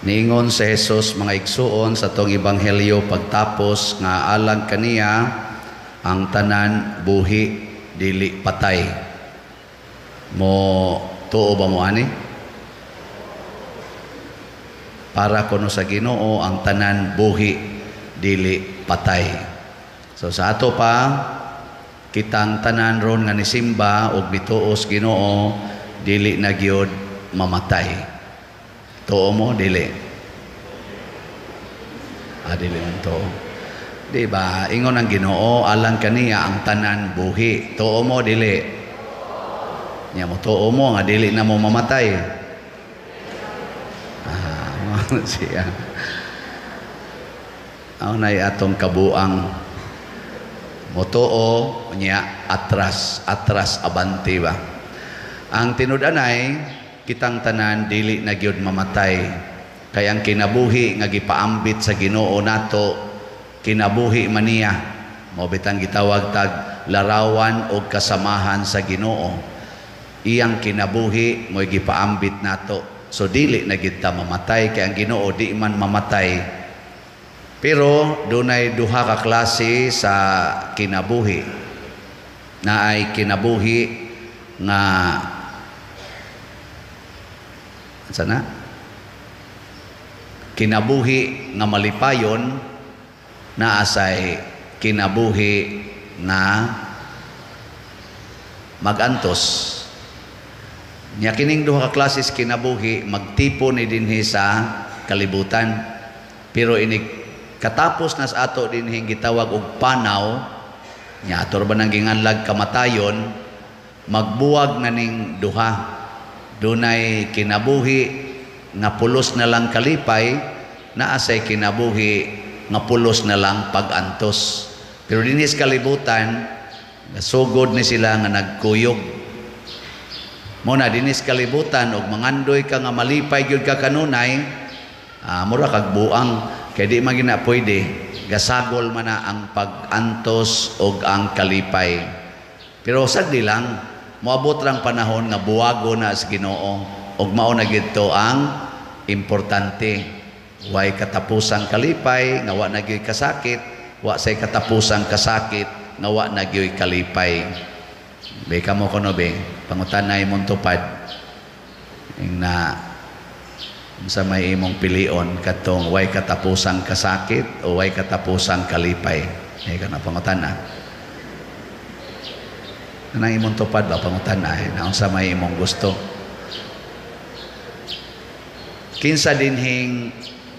Niingon si Jesus, mga igsuon, sa atong ebanghelyo pagtapos nga alang kaniya ang tanan buhi, dili patay. Mo tuo ba mo ani? Para kuno sa Ginoo ang tanan buhi, dili patay. So sa ato pa, kitang tanan ron nga nisimba og mituo sa Ginoo, dili na gyud mamatay. Tuo mo, dili? Ah, dili man tuo. Di ba? Ingon ang Ginoo, alang kaniya ang tanan buhi. Tuo mo, dili? Nya mo tuo mo nga dili na mo mamatay. Ah, siya. Ang nay atong kabuang motuo nya atras, atras abante ba. Ang tinud-anay, kitang tanan dili na gyud mamatay. Kay ang kinabuhi nga gipaambit sa Ginoo nato, kinabuhi man niya. Mao bitang gitawag tag larawan og kasamahan sa Ginoo. Iyang kinabuhi mo'y gipaambit nato. So dili na gyud ta mamatay kay ang Ginoo di man mamatay. Pero dunay duha ka klase sa kinabuhi. Naay kinabuhi nga sana kinabuhi nga malipayon, naasay kinabuhi nga magantos. Nya kining duha ka klases kinabuhi magtipon ni dinhi sa kalibutan, pero ini katapos na sa ato dinhi gitawag og panaw nya ato ra ba nang ginganlag kamatayon, magbuwag na ning duha. Dunay kinabuhi nga pulos na lang kalipay, naasay kinabuhi nga pulos na lang pag-antos. Pero dinhi sa kalibutan, nasugod ni sila nga nagkuyog. Muna dinhi sa kalibutan og mangandoy ka nga malipay gyud ka kanunay, mura kag buang kay di man gina pwede, gasagol man na ang pag-antos og ang kalipay. Pero sagdi lang, moabot rang panahon nga buwago na sa Ginoo ug mao na gidto ang importante. Way katapusang kalipay nga wa na gyud kasakit, wa say katapusang kasakit nga wa na gyud kalipay. Be kamo kuno be, pangutanay imong tupad ing na unsa may imong pilion, katong way katapusang kasakit o way katapusang kalipay? Ay kana pangutana. Anang imong tupad ba, pangutana na unsa may imong gusto? Kinsa dinhing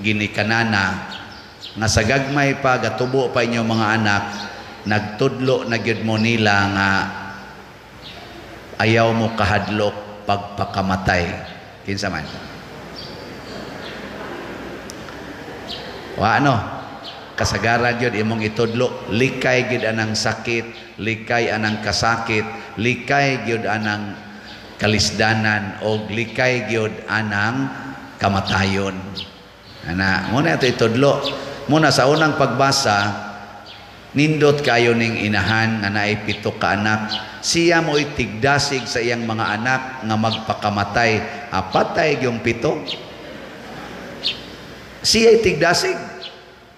ginikanana nga sa gagmay pa, gatubo pa inyong mga anak, nagtudlo na gyud mo nila nga ayaw mo kahadlok pagpakamatay? Kinsa man? Wa ano? Kasagaran gyud imong itudlo, likay gyud anang sakit, likay anang kasakit, likay gyud anang kalisdanan og likay gyud anang kamatayon. Ana, muna ato itudlo. Muna sa unang pagbasa, nindot kayo ning inahan nga naay 7 ka anak. Siya mo'y tigdasig sa iyang mga anak nga magpakamatay. Apatay gyung 7. Siya'y tigdasig.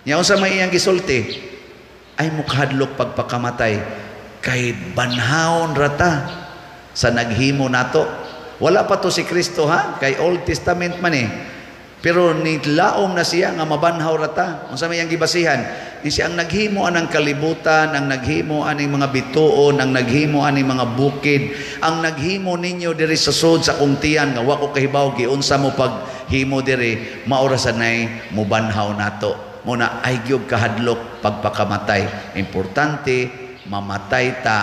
Nya unsa may iyang gisulti? Ay mukahadlok pagpakamatay kay banhaon rata sa naghimo nato. Wala pa to si Kristo ha, kay Old Testament man eh. Pero nilaom na siya nga mabanhaw rata. Unsa may iyang gibasihan? Ni siya ang naghimo anang kalibutan, ang naghimo aning mga bituon, ang naghimo aning mga bukid, ang naghimo ninyo diri sa sud sa akong tiyan nga wa ko kahibaw giunsa mo paghimo diri, mao ra sanay mobanhaw nato. Muna ay gyud kahadlok pagpakamatay. Importante mamatay ta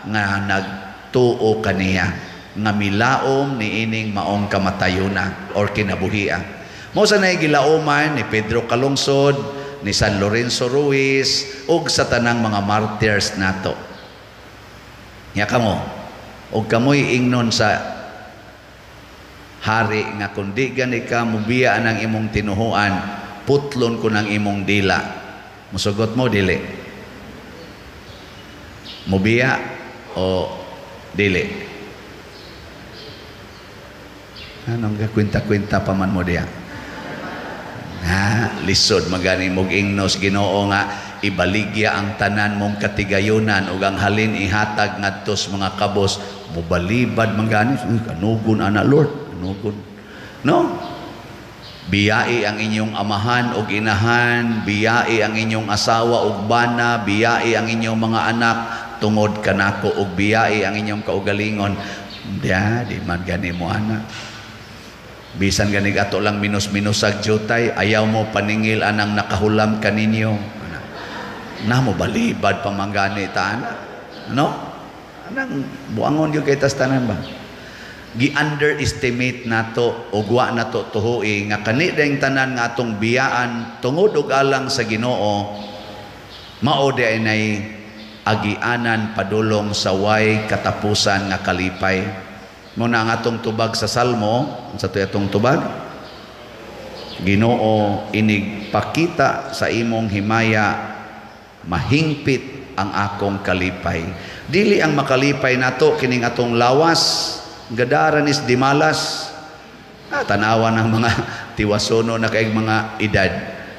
nga nagtuo kaniya, nga milaom niining maong kamatayona or kinabuhia. Mao sa nay gilauman ni Pedro Calungsod, ni San Lorenzo Ruiz ug sa tanang mga martyrs nato. Nya kamo og kamoy ingnon sa hari nga kun di gani ka mobiya ang imong tinuhuan, putlon ko ng imong dila. Musugot mo dili? Mobiya o dili? Anong gakwenta-kwenta pa man mo diya? Ha, lisod magani mog ingnos Ginoo nga ibaligya ang tanan mong katigayunan ug ang halin ihatag ngadto sa mga kabos, mobalibad man gani, kanugon ana Lord, kanugon. No? Biyai ang inyong amahan ug inahan, biyai ang inyong asawa ug bana, biyai ang inyong mga anak tungod kanako ug biyai ang inyong kaugalingon. Diya, di man gani mo ana. Bisan ganig ato lang minus-minusag jutay, ayaw mo paningil anang nakahulam kaninyo. Na mo balibad pa man gani ta ana. No? Anang buangon gyud kay tas tanan ba? Gi-underestimate nato og wa nato tuhui nga kani dayng tanan nga atong biyaan tungod og alang sa Ginoo, mao di ay nay agianan padulong sa way katapusan nga kalipay. Muna ang atong tubag sa Salmo, sa to'y atong tubag, Ginoo, inig pakita sa imong himaya, mahingpit ang akong kalipay. Dili ang makalipay nato kining atong lawas, gadaran is dimalas. Tanawa ng mga tiwasono na kay mga edad.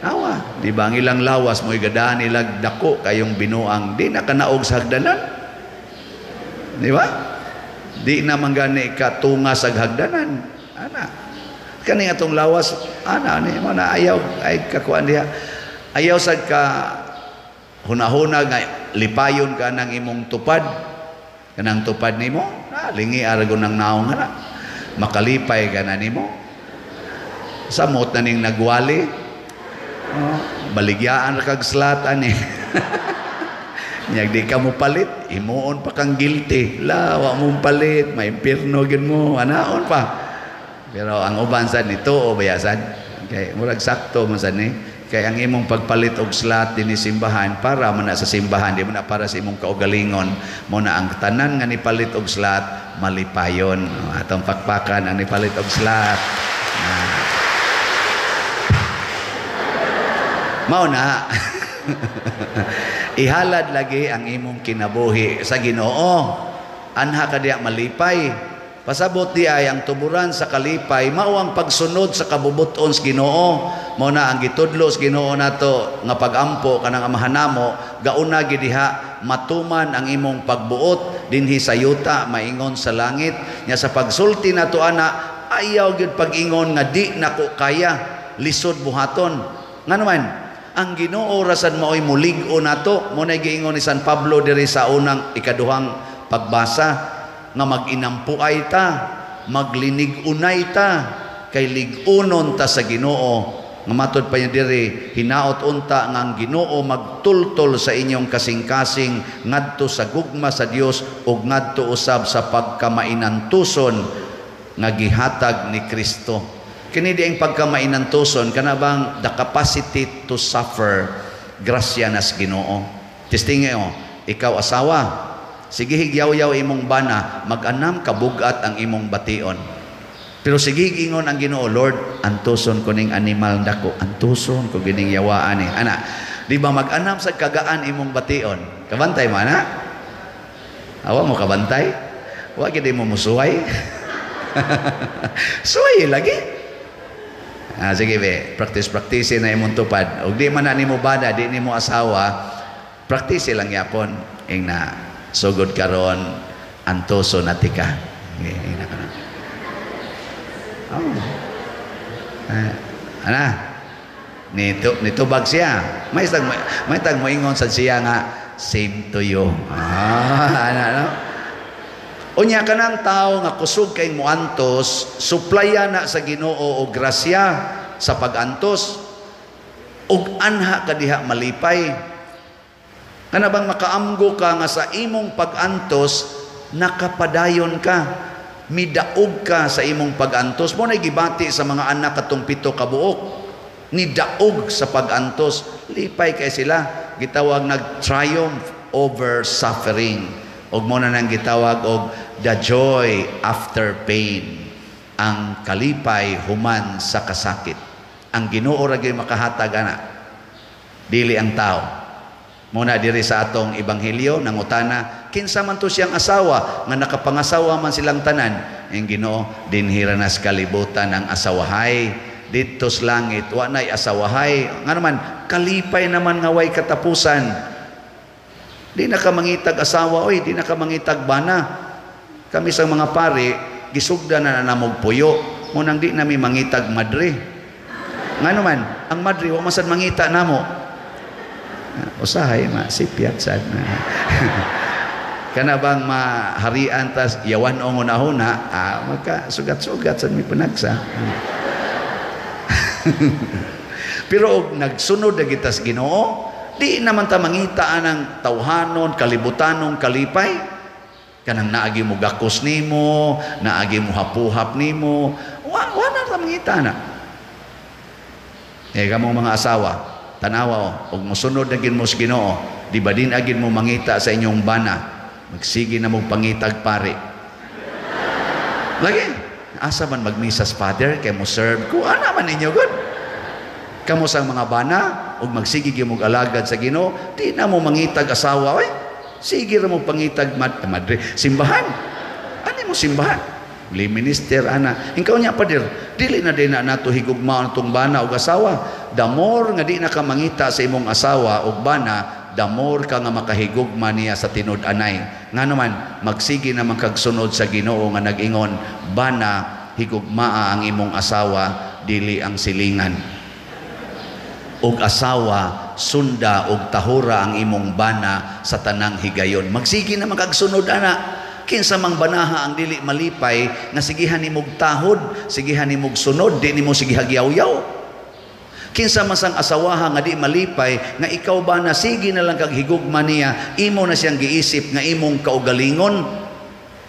Awa, di ba ang ilang lawas mo'y gadaan nilag dako kayong binuang, di na kanaog sa hagdanan. Di ba? Di na man gani ka tunga sa hagdanan. Ana. Kani atong lawas, ana ni mo na ayaw ay kakuan diha. Ayaw sad ka hunahuna nga lipayon ka ng imong tupad. Kanang tupad nimo, na lingi aragon ng naong ana. Makalipay ka na nimo. Samot na ning nagwali. Oh, baligyaan ra kag slat ani. Nyag di ka mo palit, imuon pa kang guilty. La, wa mo palit, maimpirno gyud mo, anaon pa. Pero ang uban sad nito o bayasan. Kay murag sakto man sad ni. Kay ang imong pagpalit og slat dinhi simbahan para man na sa simbahan, di man na para sa imong kaugalingon. Mo na ang tanan nga nipalit og slat malipayon. Atong pakpakan ang nipalit og slat. Mao na. Ihalad lagi ang imong kinabuhi sa Ginoo. Anha ka diya malipay. Pasabot di ay ang tuburan sa kalipay mao ang pagsunod sa kabubuton sa Ginoo. Mao na ang gitudlo sa Ginoo nato nga pagampo kanang amahan namo, gauna gid diha matuman ang imong pagbuot dinhi sa yuta maingon sa langit. Nya sa pagsulti nato ana, ayaw gyud pag-ingon nga di nako kaya, lisod buhaton. Ngano man ang Ginoo rasan maoy mulig-o nato. Mo nay giingon ni San Pablo diri sa unang ikaduhang pagbasa nga mag-inampuay ta, maglinig-unay ta, kay lig-unon ta sa Ginoo. Nga matod pa niya diri, hinaot unta nga ang Ginoo magtultol sa inyong kasing-kasing ngadto sa gugma sa Dios ug ngadto usab sa pagkamainantuson nga gihatag ni Kristo. Kini di ang pagkamainantuson, kana bang the capacity to suffer, grasya nas Ginoo. Testinge o, ikaw asawa, sige higyaw-yaw imong bana, mag-anam kabugat ang imong bation. Pero sige ingon ang Ginoo, Lord, antuson ko ning animal dako, antuson ko gining yawaan ni. Ana, di ba mag-anam sa kagaan imong bation? Kabantay mo ana? Awa mo kabantay? Wa gid mo musuway. Suway lagi. Ah, sige be, practice na imong tupad. Og di man na nimo bana, di nimo asawa, practice lang yapon. Ing na sugod karon antoso na tika. Ing na karon. Oh. Ana. Nito nitubag siya. May tag moingon sad siya nga same to you. Ah, ana no. Unya kanang tao nga kusog kay moantos, suplaya na sa Ginoo og grasya sa pagantos ug anha ka diha malipay. Kana bang makaamgo ka nga sa imong pagantos nakapadayon ka, midaog ka sa imong pagantos. Mo nay gibati sa mga anak katong 7 ka buok, nidaog sa pagantos, lipay kay sila, gitawag nag triumph over suffering. Og mo na nang gitawag og the joy after pain, ang kalipay human sa kasakit. Ang Ginoo ra gyud makahatag ana, dili ang tao. Muna diri sa atong ebanghelyo nangutana kinsa man to siyang asawa nga nakapangasawa man silang tanan. Ang Ginoo dinhi ra nas kalibutan ang asawahay, Didto sa langit wa nay asawahay. Nga naman kalipay naman nga way katapusan. Di na ka mangitag asawa oy, di na ka mangitag bana. Kami sa mga pare gisugda na namog puyo, mo nang di nami mangitag madre. Nga naman ang madre wa man sad mangita namo. Usahay ma sipyat sad na. Kana bang maharian tas yawan o ngunahuna, magka sugat-sugat sad mi panagsa. Pero og nagsunod na kita sa Ginoo, di naman ta mangita anang tawhanon, kalibutanon, kalipay. Kanang naagi mo gakos nimo, naagi mo hapuhap nimo, wa na ta mangita na. Eh kamong mga asawa, tanawa og mosunod na gid mo sa Ginoo, di ba din agin mo mangita sa inyong bana? Magsige na mong pangitag pare. Lagi, asa man magmisas father kay mo serve ko, ana man ninyo gud. Kamo sa mga bana og magsige gyud mog alagad sa Ginoo, di na mo mangitag asawa oy. Sige ra mo pangitag madre simbahan. Ani mo simbahan? Li minister ana. Inkaw niya pader, dili na din na nato higugmaon tong bana og asawa. The more nga di na ka mangita sa imong asawa og bana, the more ka nga makahigugma niya sa tinud-anay. Nga naman, magsige naman kagsunod sa Ginoo nga nag-ingon, bana, higugmaa ang imong asawa, dili ang silingan. Og asawa, sunda og tahura ang imong bana sa tanang higayon. Magsige naman kagsunod ana. Kinsa mang banaha ang dili malipay nga sigihan nimog tahod, sigihan nimog sunod, di nimo sigihag yaw-yaw. Kinsa man sang asawaha nga di malipay nga ikaw ba na sige na lang kag higugma niya, imo na siyang giisip nga imong kaugalingon.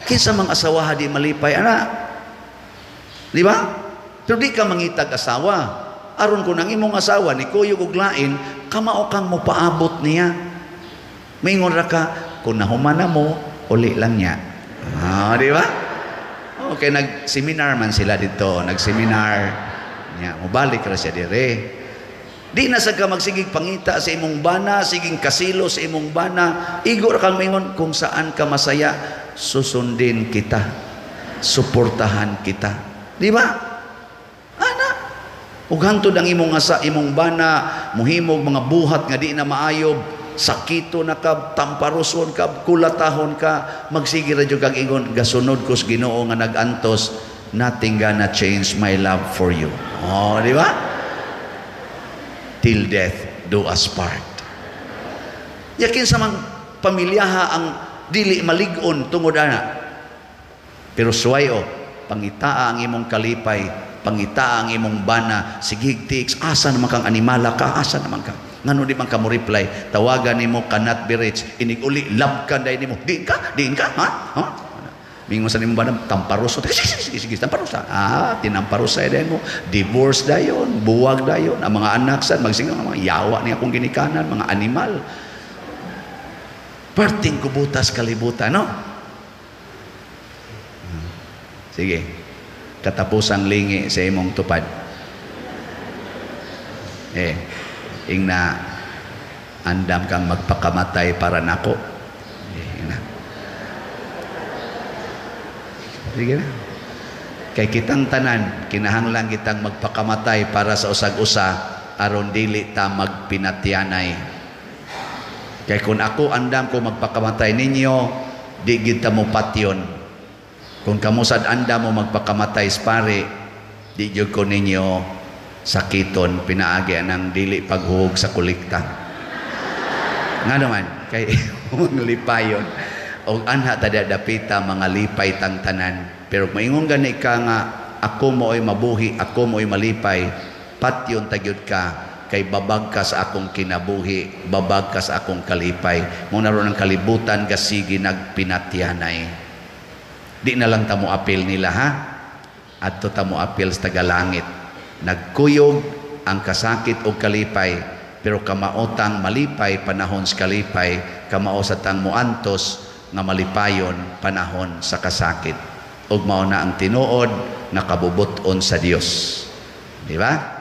Kinsa mang asawaha di malipay ana? Di ba? Pero di ka mangitag asawa. Aron kun ang imong asawa ni kuyog og lain, kamao kang mopaabot niya. Maingon ra ka, kun nahuman na mo, uli lang niya. Ah, di ba? Okay, nag-seminar man sila dito, nag-seminar. Nya, mobalik ra siya dire. Di na sa ka magsigig pangita sa imong bana, siging kasilo sa imong bana, igo ra kang maingon kung saan ka masaya, susundin kita, suportahan kita. Di ba? Ana. Ug hantod ang imong asa, imong bana, muhimog mga buhat nga di na maayob, sakito na ka, tamparuson ka, kulatahon ka, magsige ra jud kag ingon, gasunod ko sa Ginoo nga nag-antos, nothing gonna change my love for you. Oh, di ba? Till death do us part. Yakin sa mang pamilyaha ang dili malig-on tungod ana. Pero suway o, pangitaa ang imong kalipay, pangitaa ang imong bana, sige tiks, asa naman kang animala ka, asa naman ka. Ngano di man ka mo reply, tawagan nimo cannot be reached, inig-uli, love ka dahil nimo, diin ka, ha? Ha? Mingon sa nimo ba tamparuso, sige, sige, sige, tamparusa. Ah, tinamparusa din mo, divorce dayon, buwag dayon, ang mga anak sad magsingaw, mga yawa niya akong ginikanan, mga animal. Perting kubutas kalibutan, no? Sige, katapusang lingi sa imong tupad. Eh, ingna andam kang magpakamatay para nako. Eh, ingna. Sige na. Kay kitang tanan, kinahanglan kitang magpakamatay para sa usag-usa aron dili ta magpinatyanay. Kay kung ako andam ko magpakamatay ninyo, di gid ta mo patyon. Kung kamo sad andam mo magpakamatay sa pare, di jud ko ninyo sakiton pinaagi anang dili paghuhog sa kolekta. Nga naman kay mga lipayon og anha ta dapita mga lipay tang tanan. Pero maingon gani ka nga ako mooy mabuhi, ako mooy malipay, patyon ta gyud ka kay babag ka sa akong kinabuhi, babag ka sa akong kalipay. Mo na ron ang kalibutan gasigi nagpinatyanay. Di na lang ta mo apil nila, ha? Adto ta mo apil sa tagalangit. Nagkuyog ang kasakit o kalipay, pero kamaotang malipay panahon sa kalipay, kamao sa tang moantos nga malipayon panahon sa kasakit. Ug mao na ang tinuod nga kabubut-on sa Dios. Di ba?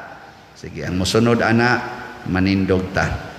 Sige, ang mosunod ana, manindog ta.